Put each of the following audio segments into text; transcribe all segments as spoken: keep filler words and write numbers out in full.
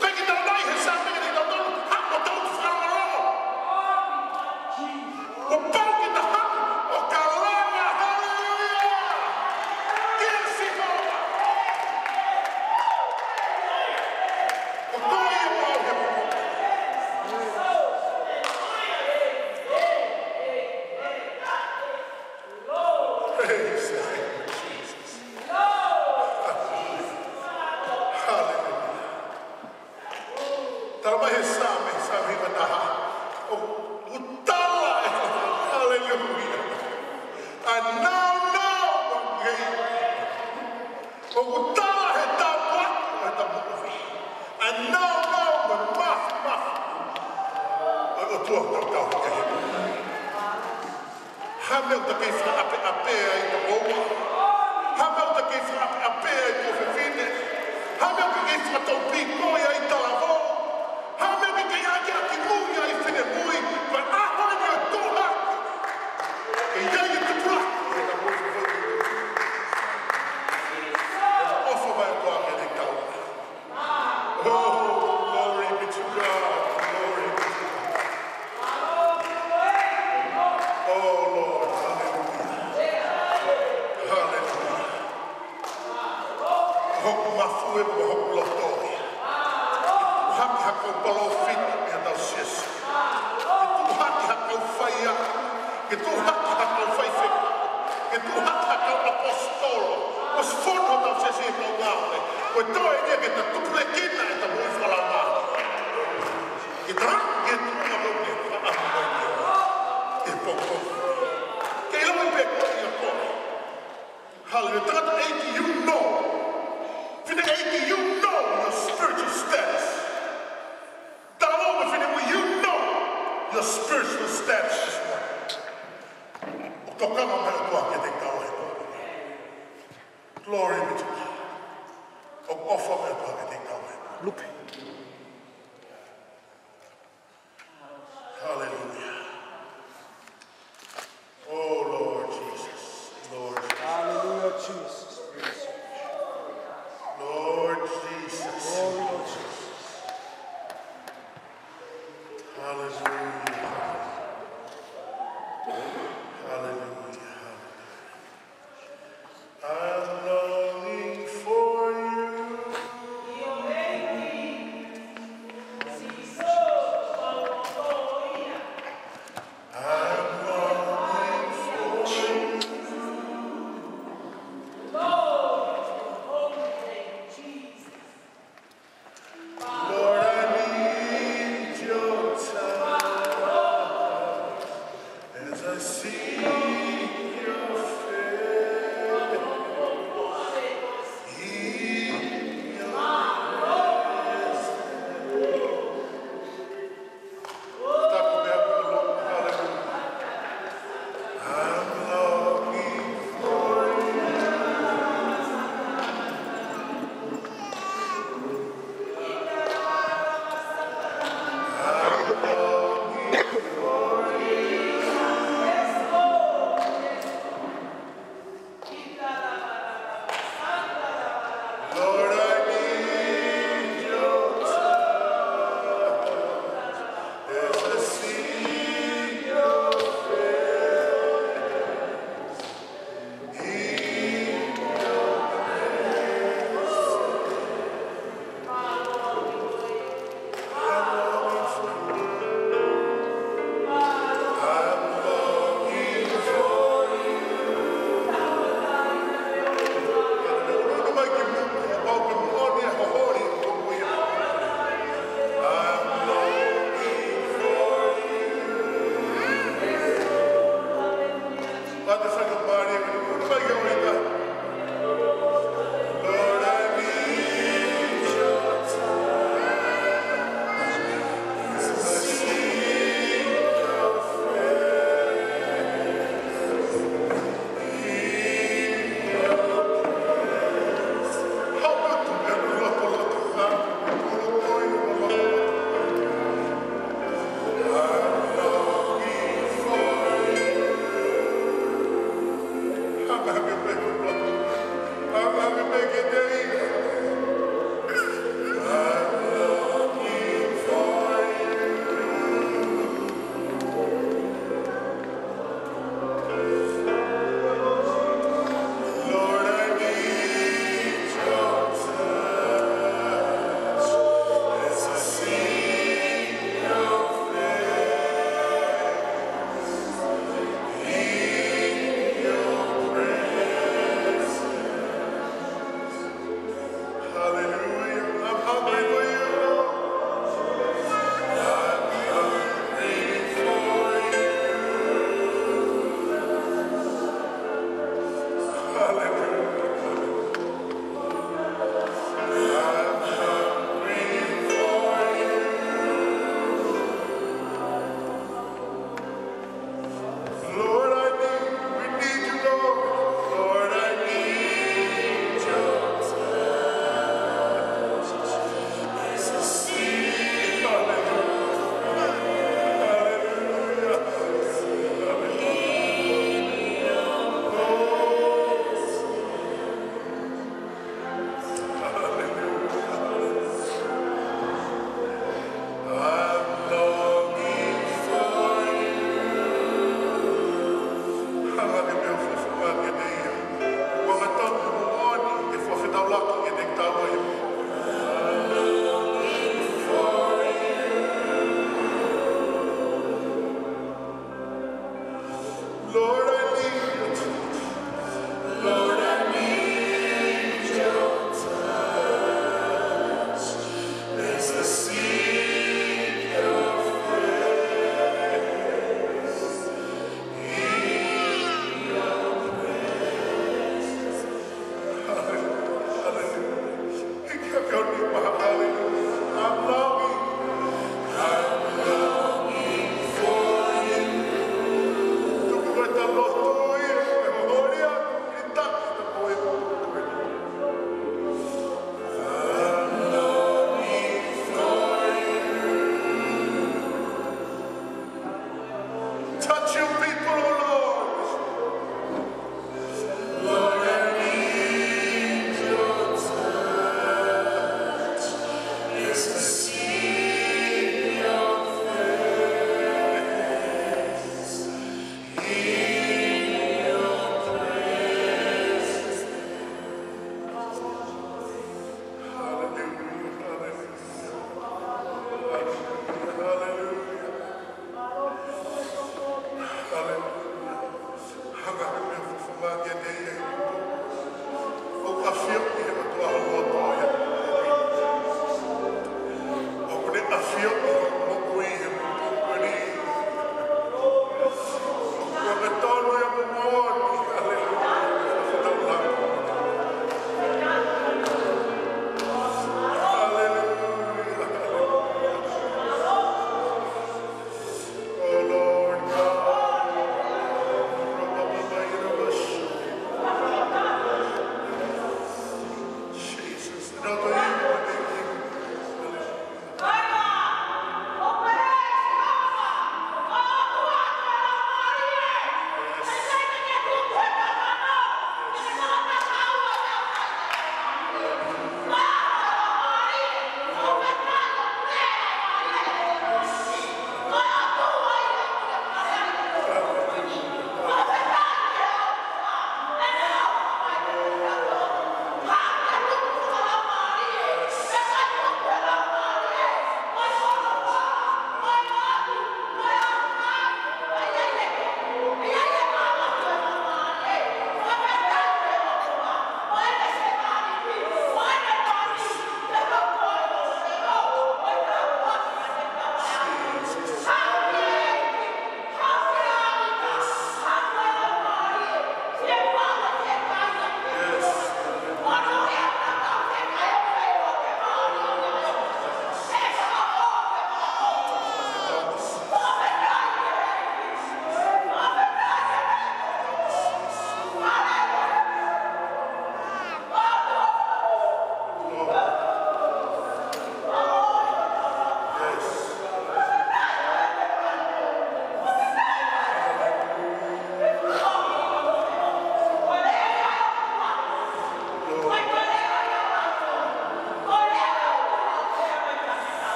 Pea ke tau mai he Saame ni, tau tau, ha, ʻo tau fakalongolongo. Kuo pau ke tau haʻu ʻo kalanga, haleluia, kia Sihova. Ko koe ia ʻoku mau he. Praise the name of Jesus. Hallelujah. Tala mai he Saame, Saame hiva taha. ʻOku tala ʻe, haleluia. ʻA e naunau mo e ngaahi. ʻOku tala he tāpuaki, he tāpuaki. ʻA e naunau mo e māfimafi. ʻA e ʻOtua ʻoku tau kau ki ai. Ha meʻa ʻoku ta kei fakaʻapeʻape ai tau hoa. Ha meʻa ʻoku ta kei fakaʻapeʻape ai tau fefine. Ha meʻa ʻoku ta kei fakataupiko ai talavou. Ha meʻa ʻoku ta kei ʻakiʻakimui ai finemui. Ko e ʻaho ni ʻo e tuʻu hake. ʻE ʻi ai e tupulaki ʻi he tau hoa. ʻOfa mai ʻOtua ke ne kau. Oh, glory be to God. Glory be to God. Oh, Lord. Hallelujah. Hallelujah. Hoku mafue mo hoku loto ia. Hake ha kau palōfita ʻi he tau siasi. Ke tuʻu hake ha kau faiako. Ke tuʻu hake ha kau faifekau. Ke tuʻu hake ha kau ʻaposetolo. ʻOsi fonu hotau siasi ʻi he kau ngāue. Ko e toe ia ke ta tupulekina ʻeta moʻui fakalaumālie. Ke ta ke tuʻu hake ke ta ʻamu mai ke ʻi he poupou. Ke ʻilo pē ko ia ko e. Hallelujah. Tangataʻeiki, you know. Fineʻeiki, you know your spiritual status. Talavou mo e finemui, you know your spiritual status this morning. ʻOku tokanga mai ʻOtua kiate kitaua he pō. Glory be to God. ʻOku ʻofa mai ʻOtua kiate kitaua he pō. Lupe. Hallelujah. Oh, Lord Jesus. Lord Jesus. Hallelujah, Jesus. Praise you. Lord Jesus. Glory, Lord Jesus. Hallelujah. Hallelujah. Hallelujah. I'm longing for you. I'm longing for you. Lord, I need your touch.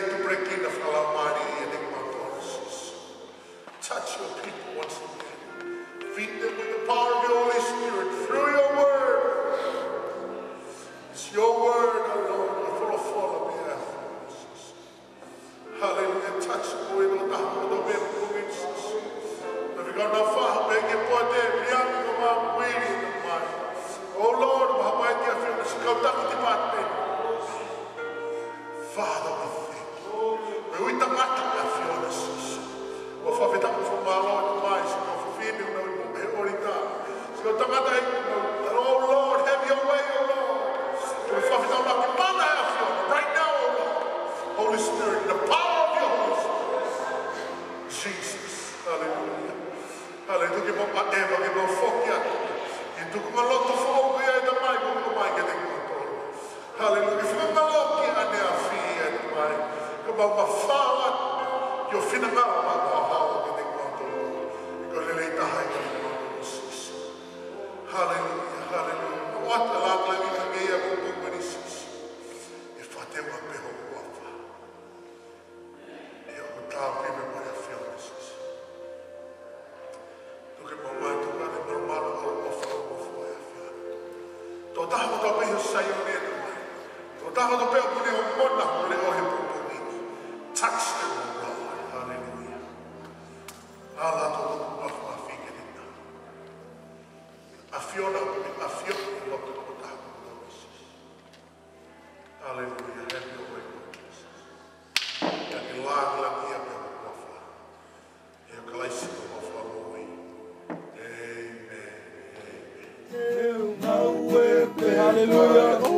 Break in of Almighty and Exodus. Touch your people once again. Feed them with the power of your Holy Spirit through your word. It's your word, O Lord, ʻoku folofola pē ʻa e ʻAfiona. Hallelujah. Touch mo e no taha mo e no me Jesus. Now we got now far back and forth there. Rihanna, no, Mom, Willie, no, Mike. Oh Lord, Mama, I give you this. Come down with the bad thing. Father, we thank you. Mo e ui tangata ʻa e ʻAfiona Sīsū. ʻO fakafetaʻi mo fakamālō atu mai, siʻi kau fefine, mo e ʻōlita. Siʻi kau tangata ʻi, oh Lord, have your way, oh Lord. Mo e fakafetaʻi mo e mana ʻa e ʻAfiona. Right now, oh Lord. Holy Spirit, the power of your Holy Spirit. Jesus. Hallelujah. Hallelujah. Ke mau ʻeva, ke mau foki atu. ʻI he tuʻunga lotu foʻou ko ia ʻe Tamai, ko e mai ke te kua tolu. Hallelujah. Ke fakamālō ki he ʻaneafi ʻe Tamai. Ke mau mafao atu ki ho finangalo maʻa e ʻaho ke te kua tolu. Ko e lelei taha ʻi he kua tolu Sīsū. Hallelujah. Hallelujah. Mau ʻoatu e lāngilangi kiate koe ʻa e pongipongi ni Sīsū. ʻE fakateunga pē ho huafa. ʻIo, ko e tau pē mo e ʻAfiona Sīsū. Tuku ke mau mātuʻaki malumalu ʻa e ʻofa, ʻofa ʻa e ʻAfiona. Tokotaha kotoa pē ʻi Saione ʻe Tamai. Tokotaha kotoa pē ʻoku ne ongona hoʻo leʻo he pongipongi ni. Touch them, oh Lord. Hallelujah. Ala tō tō tō mafi mafi ke te na. ʻAfiona, ʻAfiona, ʻi loto tokotaha kotoa pē Sīsū. Hallelujah. Have your way, Lord Jesus. Ke lāngilangiʻia pē ho huafa. ʻIa Kalaisi ko ho Fakamoʻui. Amen. Amen. Hallelujah.